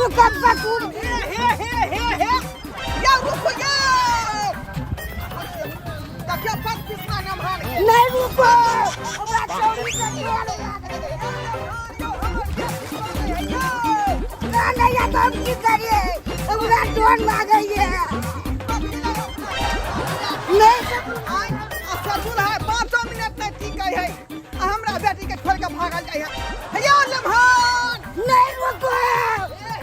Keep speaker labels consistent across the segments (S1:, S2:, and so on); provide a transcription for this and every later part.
S1: रुकब ससुर।
S2: हे हे हे हे हे, यौ रुकू यौ। देखियौ पग पिसना नमहर।
S1: नहीं रुको, हमरा चौरी से डर लागैया। ना नहीं या तो हम की करिए? हमरा डर लागैया। नहीं ससुर।
S2: आइ आ ससुर है, 5 मिनट नहि टिकै है आ हमरा बेटी के छोड़ के भागल जाइ है। हे यौ लम्हान।
S1: नहीं रुको,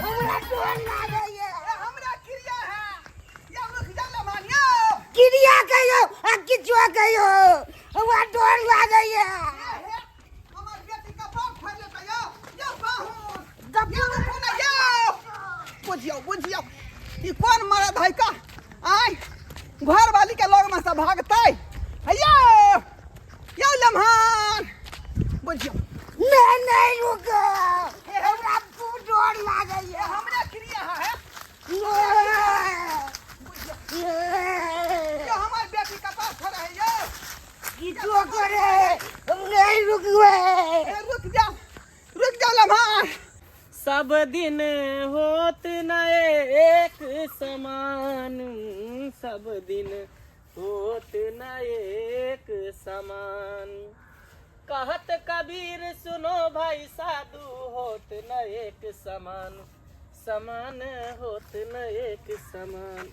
S1: हमरा डर लागैया।
S2: ए, हमरा क्रिया है यौ, रुक जा लम्हान यौ।
S1: क्रिया कहियो आ किछो कहियो, हमरा डर लागैया।
S2: हे हे, हमर बेटी के बाप फाड़ि लेतै यौ। यौ पाहुन यौ, रुकू ने यौ। बुझियौ बुझियौ, ई कोन मरद है का आय, घरवाली के लग में से भागतै। हे यौ यौ लम्हान, बुझियौ।
S1: नहीं नहीं रुको, हमरा खूब डर लागैया।
S2: हमरा क्रिया है।
S1: नहीं।
S2: यौ, हमर बेटी कपार फोड़ै है यौ।
S1: किछो करे, हम नहीं रुकबै।
S2: ए, रुक जाओ रुक जाओ लम्हान।
S3: सब दिन होत न एक समान, सब दिन होत न एक समान। कहत कबीर सुनो भाई साधु, होत न एक समान, समान होत न एक समान।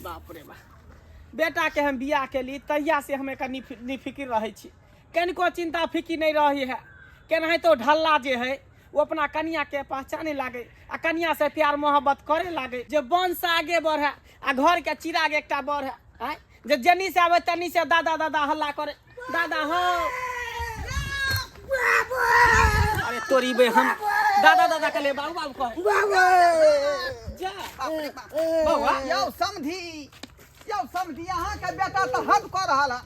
S3: बाप रे बाप, बेटा के हम बियाह केली तहिया से हम एकर निफिकिर रहै छी, कनिको चिंता फिकिर नहीं रही है। केनाहितो ढल्ला जे है वो अपना कनिया के पहचाने लागे आ कनिया से प्यार मोहब्बत करे लागे, जे वंश आगे बढ़े आ घर के चिराग एकटा बढ़े। आँय जे जनी से आवे तनी से दादा दादा हल्ला करे, दादा हो।
S1: बाबू।
S3: अरे तोरी बे, हम दादा दादा कले बाबू बाबू कहे।
S1: बाबू।
S3: जा।
S2: बाप रे बाप।
S3: बौआ।
S2: यौ समधी, यौ समधी, अहाँके बेटा तऽ हद कऽ रहल है,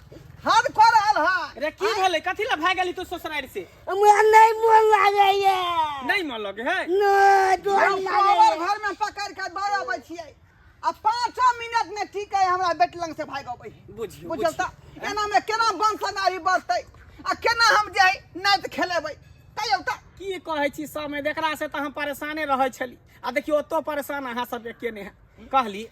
S2: हद कऽ रहल है।
S3: रे, की भेलै? कथी ला भागि गेली तू ससुरारि से?
S1: हमरा नहीं मोन लागैया।
S3: नहीं मन लगे है?
S1: नहीं, डर
S2: यौ,
S1: लागैया।
S2: कोबर घर में पकड़ के दऽ अबै छियै आ 5 मिनट नहि ठीक है, हमरा बेटी लग से भागि अबै है।
S3: बुझियौ।
S2: बुझल तऽ एना में केना वंश नारी बढ़तै आ केना हम जे है नाच खेलेबै, कहियौ तऽ।
S3: की कहै छी समय, एकरा से तऽ हम परेशाने रहै छली आ देखियौ ओतो परेशान अहाँ सबके केने है। कहली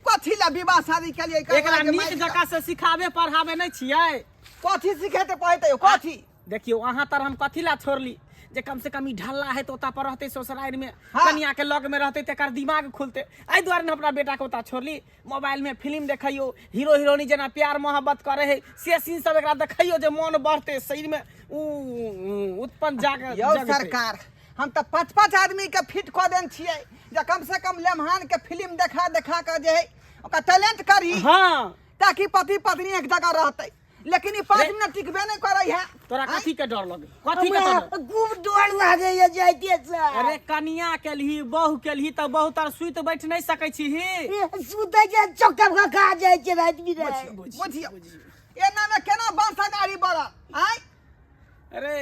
S2: कथी ला विवाह शादी केलियै?
S3: एकरा नीक जकाँ से सिखाबे पढ़ाबे नहि छियै?
S2: कथी सिखेतै पढ़ेतै यौ, कथी?
S3: देखियौ, अहाँ तर हम कथी ला छोड़ली जे कम से कम ई ढल्ला है तऽ ओतऽ पर रहतै, ससुरारि में कनिया के लग में रहतै तऽ एकर दिमाग खुलतै। एहि दुआरे ने अपना बेटा के ओतऽ छोड़ली। मोबाइल में फिल्म देखैयौ, हीरो हीरोइनी जेना प्यार मोहब्बत करे है से सीन सब एकरा देखैयौ, जे मन बढ़तै, शरीर में उ उत्पन्न जाग
S2: यौ
S3: जगतै।
S2: सरकार, हम तऽ पाँच पाँच आदमी के फिट कऽ देने छियै जे कम से कम लेमहान के फिल्म देखा देखा के जे है ओकरा टैलेंट करी ताकि पति पत्नी एक जगह रहतै, लेकिन ई 5
S3: रे-
S2: मिनट टिकबे नहि करै है।
S3: तोरा कथी के डर लगे? कथी के
S1: हमरा
S3: डर?
S1: खूब डर लागैया जाइते से।
S3: अरे, कनिया केलही, बहु केलही तऽ बहु तर सुति बैठ नहि सकै छी।
S1: सुतै छै, चक्कर खा खा जाइ छै राति बिराति।
S2: बुझियौ, एना में केना बांसा गाड़ी बढ़ल आय?
S3: अरे,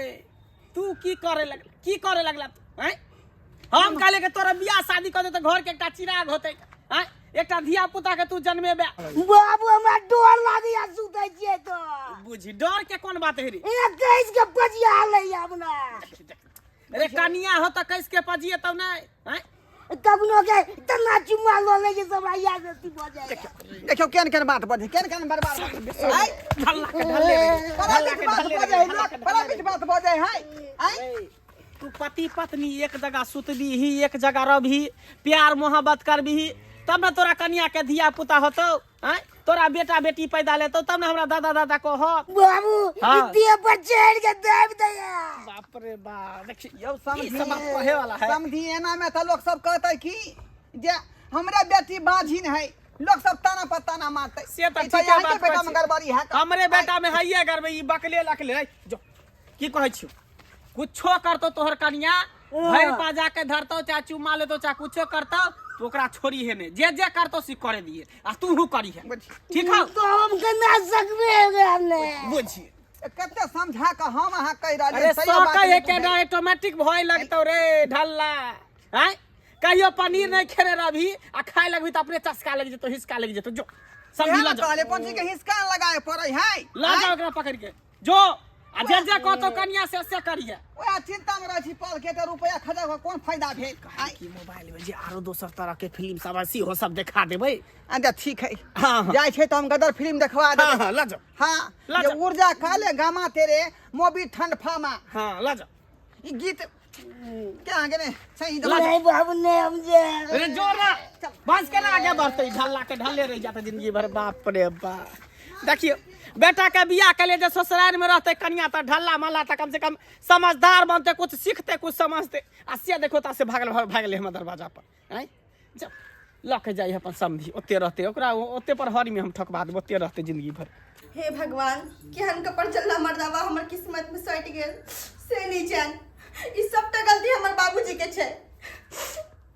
S3: तू की करे लगला, की करे लगला तू? आँय, हम कहले के तोरा बियाह शादी कर दे तऽ घर के एकटा चिराग होतै। आँय, एकटा धिया पुता के तू जन्मेबे।
S1: बाबू, हमरा डर लागैया सुतै छियै तऽ।
S3: बुझी, डर के कोन बात है रे?
S1: ए, कैस के पजिया लैया हमरा।
S3: अरे, कनिया हो तऽ कैस के पजिए तब नहि? आँय।
S1: कखनो के तना चुम्मा लऽ लै छै, सब याद अथी भऽ जाइ।
S2: देखियौ, केहन केहन बात बजै, केहन केहन बर्बाद बात आय।
S3: ढल्ला के ढल्ले रे।
S2: बड़ा
S3: ढल्ला
S2: बीच
S3: के
S2: बात
S3: ढल्ले
S2: बजै
S3: रे,
S2: है
S3: ढल्ला
S2: लोक,
S3: के
S2: बड़ा
S3: ढल्ले
S2: बीच
S3: रे।
S2: बात बजै है आय।
S3: ए, तू पति पत्नी एक जगह सुतबीही, एक जगह रहबही, प्यार मोहब्बत करबीही, तब ने तोरा कनिया के धिया पुता होतौ। आँय, तोरा बेटा बेटी पैदा लेतौ तब ने हमरा दादा दादा कहत।
S1: बाबू।
S3: हाँ।
S1: ई देह पर चढ़ के दाबि दैया।
S3: बाप रे बाप, देखी
S2: यौ
S3: ई
S2: समझी,
S3: सब बात कहे वाला है।
S2: समझी, एना में तऽ लोक सब कहतै कि जे हमरे बेटी बाझिन है, लोक सब ताना पर ताना मारतै।
S3: से तऽ
S2: ई
S3: ठीके
S2: अहाँके
S3: बात
S2: बेटा
S3: कहै
S2: में
S3: छी।
S2: गड़बड़ी है।
S3: हमरे बेटा में हइये गड़बड़ी, ई बकले लकले है। जो की कहै छियौ, कुछो करतौ तोहर कनिया, भरि पाजा के धरतौ, चाहे चुम्मा लेतौ, चाहे कुछो करतौ, तू ओकरा छोड़ी हे ने। जे जे करतौ से करे दिए आ तूहू करी है। ठीक हौ?
S1: तो हम केना सकबे एकरा ले?
S3: बुझी।
S2: कते समझा के हम अहाँ कहि रहलियै,
S3: अरे,
S2: तैयो बात
S3: सकै
S2: नहि
S3: है के
S2: बुझै।
S3: ना, ऑटोमेटिक भय लगतौ रे ढल्ला। आँय, कहियो पनीर नहीं खेने रहबी आ खाए लगबी तऽ अपने चस्का लागि जेतौ, हिसका लागि जेतौ। जो
S2: इएह
S3: समझी,
S2: ने
S3: लऽ जाओ।
S2: कहलियै, कोन चीज के हिसका लगाए पड़ै है?
S3: लऽ जाओ एकरा पकड़ के, जो आ जे जे कहतो कनिया से से करिए।
S2: ओएह चिंता में रहै छी पढ़ के तऽ रुपया खर्चा कऽ कोन फायदा भेल? आइ
S3: की मोबाइल में जे आरो दोसर तरह के फिल्म सब है सेहो सब देखा देबै।
S2: अच्छा ठीक है।
S3: हाँ, हाँ।
S2: जाइ छै तऽ हम गदर फिल्म देखवा देबै।
S3: हाँ, हाँ, लऽ जाओ।
S2: हाँ,
S3: लऽ
S2: जे
S3: जाओ।
S2: ऊर्जा काले गामा तेरे मोबी ठंड फामा।
S3: हाँ, लऽ जाओ।
S2: ई गीत के अहाँके ने सही
S3: लऽ जाओ।
S1: नहीं बाबू नहीं हम जे
S3: अरे जोर ना बस केना आगे बढ़ते ढल्ला के ढल्ले रह जाते जिंदगी भर। बाप रे बाप, देखियो बेटा के बियाह के लिए जे ससुराल में रहते कनिया त ढल्ला मल्ला त कम से कम समझदार बनते, कुछ सीखते कुछ समझते। आ से देखो ता से भागल भागल हमर दरवाजा पर। आँय जब लऽ के जाइ अपन समधी ओते रहते ओकरा ओते पर हरी में हम ठकबा देब, ओते रहते जिंदगी भर।
S4: हे भगवान, केहन कपड़ चलना मर्दावा हमर किस्मत में सटि गेल से नहीं जान। ई सबटा गलती हमर बाबूजी के छै।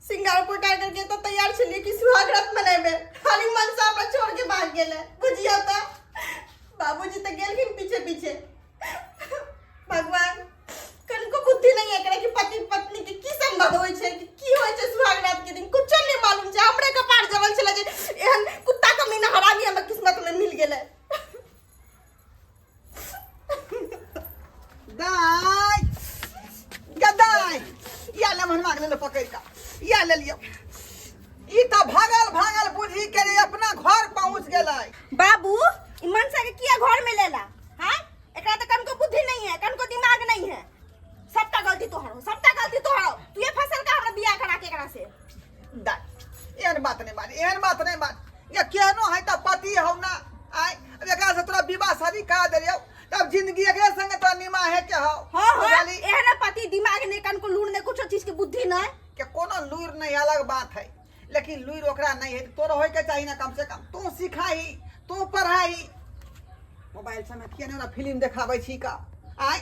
S4: सिंगार पोटार करके तो तैयार छलिए कि सुहाग रात मनेबे, खाली मनसा हमरा छोड़ के भाग गेलै। बुझियौ त बाबूजी त गेलखिन पीछे पीछे। भगवान, कनको बुद्धि नहीं है एकरा कि पति पत्नी के की संबंध होय छै, कि की होय छै सुहाग रात के दिन, कुछो नहीं मालूम छै। हमरे कपार जमल छलै जे एहन कुत्ता कमीना हरामी हमर किस्मत में मिल गेलै।
S2: दाइ गदाइ या ले मनवा के ले पकड़ का या ले लियो। ई तऽ भागल भागल बुझी के रे अपना घर पहुंच गेलै।
S4: बाबू, ई मनसा के किया घर में लेला? हां, एकरा त कनको बुद्धि नहीं है, कनको दिमाग नहीं है। सबटा गलती तोहर हो, सबटा गलती तोहर हो। तू ये फसल का हमरा बियाह करा के एकरा से।
S2: दाइ एहन बात नहीं बात, एहन बात नहीं बात। ये केहनो है त पति हौ ना। आय अब एकरा से तोरा विवाह शादी करा देलियौ तब जिंदगी एकरे संगे तोरा निमाहे के हौ।
S4: हाँ, हाँ,
S2: बुझलही?
S4: एहन पति दिमाग नहीं, कनको लूर नहीं, कुछो चीज के बुद्धि नहीं।
S2: के कोनो लूर नहीं, अलग बात है, लेकिन लूर ओकरा नहीं है तोरा होय के चाही ना। कम से कम तू सिखाही तू पढ़ाही। मोबाइल से में किया नहीं फिल्म देखाबै छी का? आय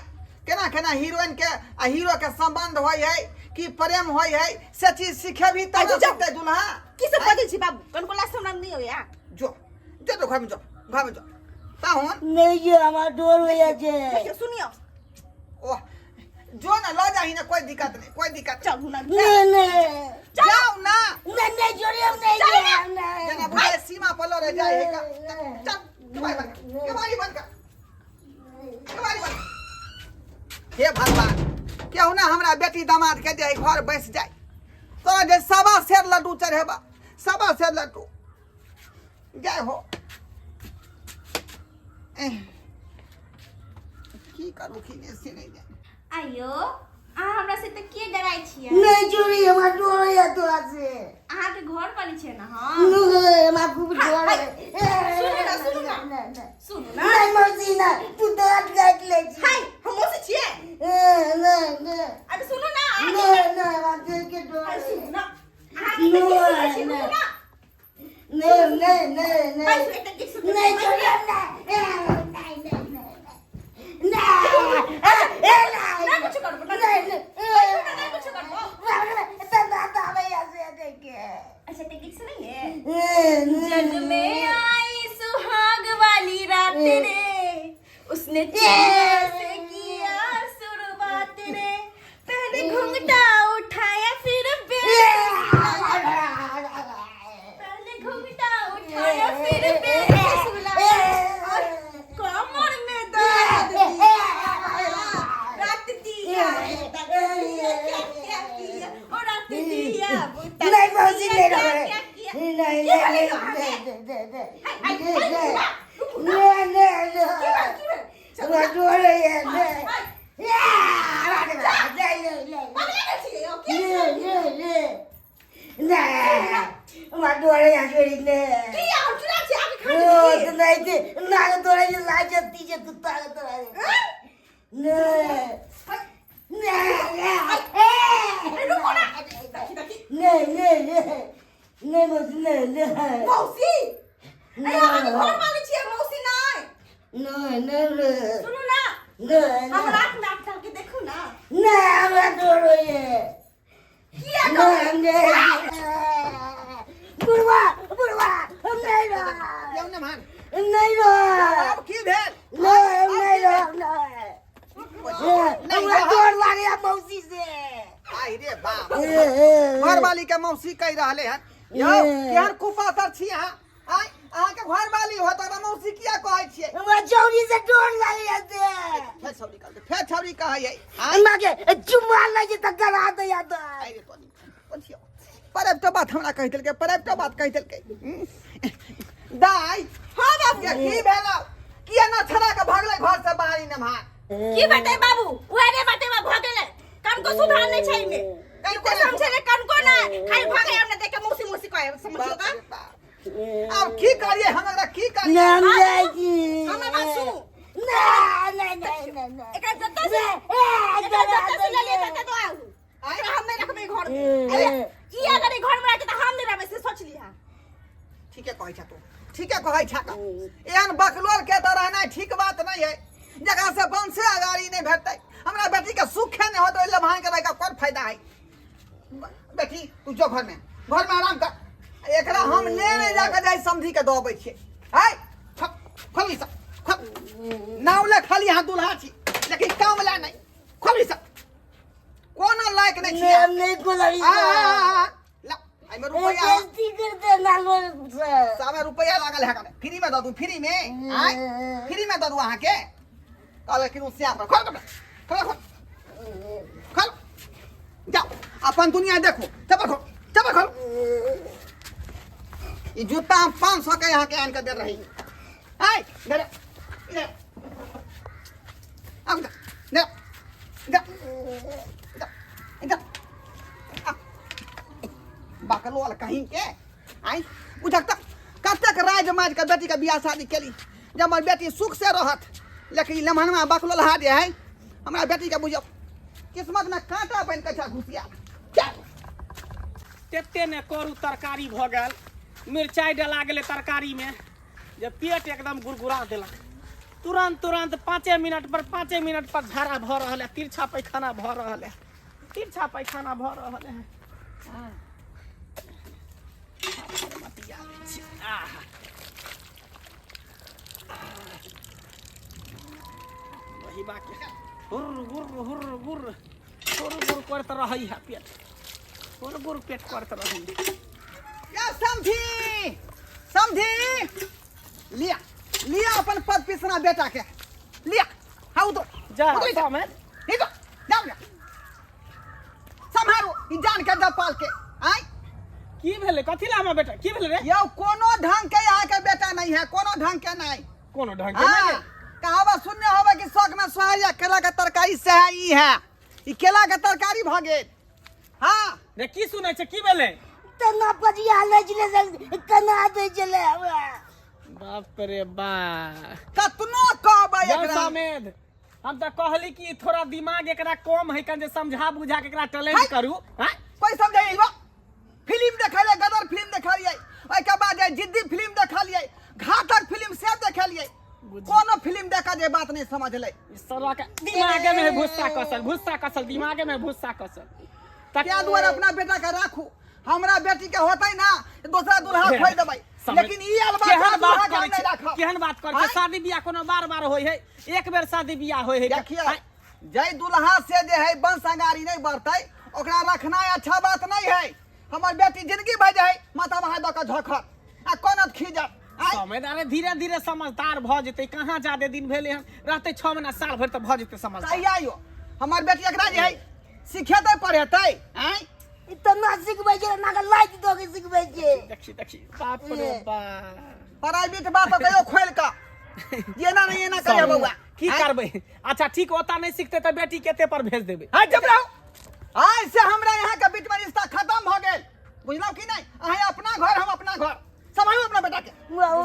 S2: केना केना हीरोइन के आ हीरो के संबंध होय है कि प्रेम होय है से चीज सिखेबी तब
S4: आइ,
S2: सिखतै दुल्हा।
S4: की सब बजै छी बाबू, कनको लाज शरम नहीं होया?
S2: जो जो तो घर में जो, घर में जो पाहुन।
S1: नहीं जो हमारा डोर हो जाए।
S4: देखियो सुनियो।
S2: ओह जो ना ल जाही ना, कोई दिक्कत नहीं, कोई दिक्कत नहीं।
S4: चलू ना।
S1: नहीं नहीं
S2: जाओ ना।
S1: नहीं नहीं जोड़ी हम नहीं
S4: चलो ना।
S1: हम नहीं।
S2: जना बुझाए सीमा पर लड़े जाए है का। चल केवाड़ी बंद कर, केवाड़ी बंद कर, केवाड़ी बंद। हे भगवान, केहू ना हमरा बेटी दामाद के जे घर बस जाए तोरा जे सवा सेर लड्डू चढ़ेबा, सवा सेर लड्डू। जय हो। एह, की करू की नहीं से नहीं जाए।
S4: आइयो अहाँ हमरा से त के डराइ छियै?
S1: नहीं जोड़ी हमारा डोर हो जाए तोरा से।
S4: अहाँ के घर वाली छै ना? हम
S1: नहीं, हमारा खूब डर है।
S4: सुनू ना, सुनू ना।
S1: नहीं, नहीं।
S4: सुनू ना।
S1: नहीं मौसी ना, तू दांत काट ले छी।
S4: हाय, हम मौसी छियै?
S1: नहीं, नहीं।
S4: अरे सुनू ना, अहाँ के
S1: नहीं, नहीं, हमारा दिल के डर
S4: अरे
S1: है।
S4: सुनू ना, अहाँ के त की सुनै छी? रुकू ना।
S1: नहीं, नहीं, नहीं, नहीं।
S4: हाय, सुन, एकटा गीत सुनू।
S1: नहीं, जोड़ी हम नहीं। नहीं, नहीं, नहीं, नहीं। नहीं, नहीं।
S4: ना कुछ करबो, ना।
S1: नहीं, नहीं।
S4: नहीं कुछ करबो। अच्छा ते गीत सुनाइए। जग में आई सुहाग वाली रात रे, उसने चेहरे से किया शुरुआत रे, पहले घूंघटा उठाया फिर पहले घूंघटा उठाया फिर बेड पे सुलाया, और कमर में दर्द दिया, रात दिया क्या क्या किया, और रात दिया बुता
S1: नहीं मौसी
S4: किया,
S1: नहीं
S4: क्या
S1: रहे।
S4: क्या किया।
S1: नहीं नहीं
S4: की
S1: नहीं
S4: भेलै अहाँके?
S1: नहीं नहीं
S4: हाय, हाय, हाय, रुकू ना।
S1: नहीं नहीं
S4: की भेल, की भेल? चलू ना।
S1: नहीं
S4: हाय, पगला गेल छियै यौ, की की अहाँ चुरा छी आके खा लेली? रुकू ना। देखी, देखी। मौसी, अरे अहाँके घर वाली छियै, मौसी नहि। सुनू ना, हम रात में आँख डाल के देखू ना। किया
S1: बुढ़वा बुढ़वा हम नहीं रह
S2: यौ ने मान
S1: नहीं रह
S2: अब की भेल?
S1: नहीं हम नहीं रह नहीं हमरा डर लागैया मौसी से।
S2: आई रे बाप, घरवाली के मौसी कहि रहले हन। यौ केहन कुपातर छी अहाँ? आय अहाँके घर वाली होत ओकरा मौसी किया कहै छियै?
S1: हमरा छौरी से डर लागैया से।
S2: फेर छौरी कहलकै, फेर छौरी कहै है।
S1: हमरा के चुम्मा लै छै तऽ गरा दैया तऽ।
S2: आइ रे तोरी, बुझियौ प्राइवेटो बात हमरा कहि देलकै, प्राइवेटो बात कहि देलकै। दाइ।
S4: हाँ बाबू।
S2: के की भेलौ? किया न छड़ा के भागलै घर से बाहर ई नमहा?
S4: की बते बाबू, उहे ने बते बा भऽ गेलै। कनको सुधार नहीं छै एमे।
S2: कनको
S4: कनको
S2: नहि।
S4: समझे ने कनको ना खाली भागे हमने देख के मौसी मौसी कहे समझियो
S2: बाप
S4: का।
S2: रे बाप। आब की करिए हम एकरा, की करिए?
S1: नाम जाइ छी।
S4: हमर बात सुनू।
S1: ना ना ना ना ना।
S4: एकरा जतऽ से एकरा जतऽ से ललिए ततऽ तो आउ। एकरा हम नहीं रखबै घर में। अरे ई अगर ई घर में रहतै तऽ हम नहीं रहबै से सोच लिहा।
S2: ठीके कहै छ तू, ठीके कहै छ। का एहन बकलोल के तऽ रहनाइ ठीक बात नहीं है, जकरा से वंशे अगाड़ी नहीं भेटतै। हमरा बेटी के सुखे नहीं होतै, ओहि लभान के रहिके कोन फायदा है? बेटी तू जो घर में, घर में आराम कर। एकरा हम ले नहीं जाके जाय समझी के दऽ अबै छियै। है खोल ई सब, खोल। नाव ले खाली अहाँ दुल्हा छी, लेकिन काम ले नहीं। खोल ई सब, कोनो लायक नहीं छी।
S1: हम नहीं खोलबी।
S2: आ, आ, आ, आ, ला एहिमे रुपैआ
S1: गलती करते ना लोग से।
S2: सामे रुपैआ लागल है कने, फ्री में दऽ दू, फ्री में आय, फ्री में दऽ दू अहाँके। कहले कि श्याम पर खोल कपड़ा, खोल खोल खोल, जाओ अपन दुनिया देखो। चप्पल खोल, चप्पल खोल। ई जूता हम 500 के यहाँ के आन के दे रही। आय इधर आ, इधर आ, इधर इधर इधर इधर इधर आ। बकलोल कहीं के आई बुझक तक कतेक राज माज के बेटी के बियाह शादी केली जे हमर बेटी सुख से रहत, लेकिन ई लम्हनमा बकलोल हा जे है हमरा बेटी के बुझियौ किस्मत में कांटा बनि के छै घुसिया। चल।
S3: तेते ने करू तरकारी भऽ गेल, मिरचाइ डला गेलै तरकारीमे जे पेट एकदम गुरगुरा देलक। तुरंत तुरंत 5 मिनट पर 5 मिनट पर झाड़ा भऽ रहल है, तिरछा पैखाना भऽ रहल है, तिरछा पैखाना भऽ रहल है। आहा। वही बात है। हुर्र गुर्र हुर्र गुर्र हुर्र गुर्र करत रहै है पेट, हुर्र गुर्र पेट करत रहै है।
S2: या समझी, समझी, लिया लिया अपन पद पिसना बेटा के लिया। हाँ उतरो।
S3: जा।
S2: उतरो इधर।
S3: समेत।
S2: इधर जाओ ना, सम्हारो ई जान के दपाल के आय।
S3: की भेलै? कथी ला हमर बेटा की भेलै रे?
S2: यौ कोनो ढंग के यहाँ के बेटा नहीं है, कोनो ढंग के नहीं।
S3: कोनो ढंग के
S2: हाँ,
S3: नहीं?
S2: कहावत सुनने होबे कि शौक में सोहरिया केला के तरकारी से है, ई है ई केला के तरकारी भ गेल। हाँ
S3: रे की सुनै छै, की भेलै?
S1: तना पजिया लै छलै से कना दै छलै हमरा।
S3: बाप रे बाप।
S2: कतनो कहबै
S3: यौ
S2: एकरा।
S3: समेत हम तऽ कहली कि थोड़ा दिमाग एकरा कम है, कन जे समझा बुझा के एकरा टैलेंट
S2: है।
S3: करू। हाँ?
S2: कोई समझाइबा? फिल्म देखलियै, गदर फिल्म देखलियै, ओहिके बाद जे जिद्दी फिल्म देखलियै, घातक फिल्म से देखलियै, कोनो फिल्म देखा जे बात नहीं समझलै।
S3: ई साला के दिमागे में है भुस्सा कसल, भुस्सा कसल, दिमागे में भुस्सा कसल। तक
S2: क्या दुआरे अपना बेटा के राखू? हमरा बेटी के होतै ना दोसरा दूल्हा खोज देबै, लेकिन ई अलबा
S3: केहन
S2: दूल्हा
S3: बात
S2: के हम
S3: करै
S2: नहीं
S3: छै?
S2: राखब।
S3: केहन बात करै छै?
S2: आँय?
S3: शादी बियाह कोनो बार बार होय है, एक बेर शादी बियाह होय है।
S2: देखियौ
S3: आँय?
S2: जय दूल्हा से जे है वंश अंगारी नहीं बढ़तै ओकरा रखनाइ अच्छा बात नहीं है। हमर बेटी जिंदगी भरि जे है माथा में हाथ दऽ कऽ झखत आ कोनत खीजत। आँय?
S3: समझदार धीरे धीरे समझदार भऽ जेतै, कहाँ जादे दिन भेलै हन, रहतै 6 महीना साल भरि तऽ भऽ जेतै समझदार।
S2: तहिया यौ हमर बेटी एकरा जे है सिखेतै पढ़ेतै। आँय?
S1: ई तऽ ना सिखबै छै, ना के लाइट दऽ के सिखबै छै।
S3: देखी देखी, बाप रे बाप।
S2: प्राइवेट बात तऽ कहियो खोलि कऽ एना नहि एना करिया बौआ।
S3: की
S2: आँय?
S3: करबै? अच्छा ठीक, ओता नहीं सिखते तऽ बेटी केते पर भेज देबै।
S2: हाँ चुप रहू। आइ से हमरा यहाँ के बीच में रिश्ता खत्म भ गेल, बुझलहुँ कि नहीं? अहाँ अपना घर, हम अपना घर। सम्हारू अपना बेटा के, सम्हारू।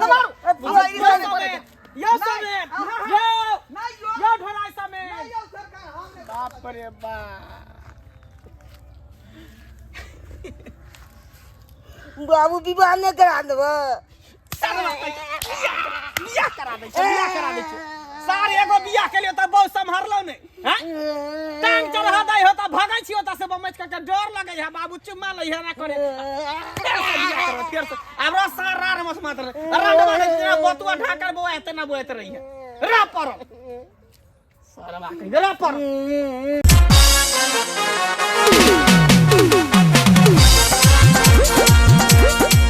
S2: हमरा ई रिश्ता नहीं पड़े के।
S3: यौ
S2: नहीं,
S3: समेत,
S2: अहाँ-
S3: यौ,
S2: नहीं यौ।
S3: यौ ढोलाई समेत।
S2: नहीं यौ सरकार, हम नहीं।
S3: बाप रे बाप।
S1: बाबू विवाह नहि करा देबऽ?
S3: बियाह करा दै छै, बियाह करा दै छै। सार एगो बियाह केलियो तऽ बहु सम्हारलो नहि हैं? टांग चढ़ा दै हो तऽ भगै छी ओतऽ से बमैच कऽ के, डर लगै है बाबू, चुम्मा लै है ना करे। फेर से बियाह करबै, फेर से। आब रो सार रार मत मत रे। रांडवा रे, जेना बतुआ ढाकल बौआ एते ना बोएत रही है। रा पड़ल। सारवा कहि दे, रा पड़ल।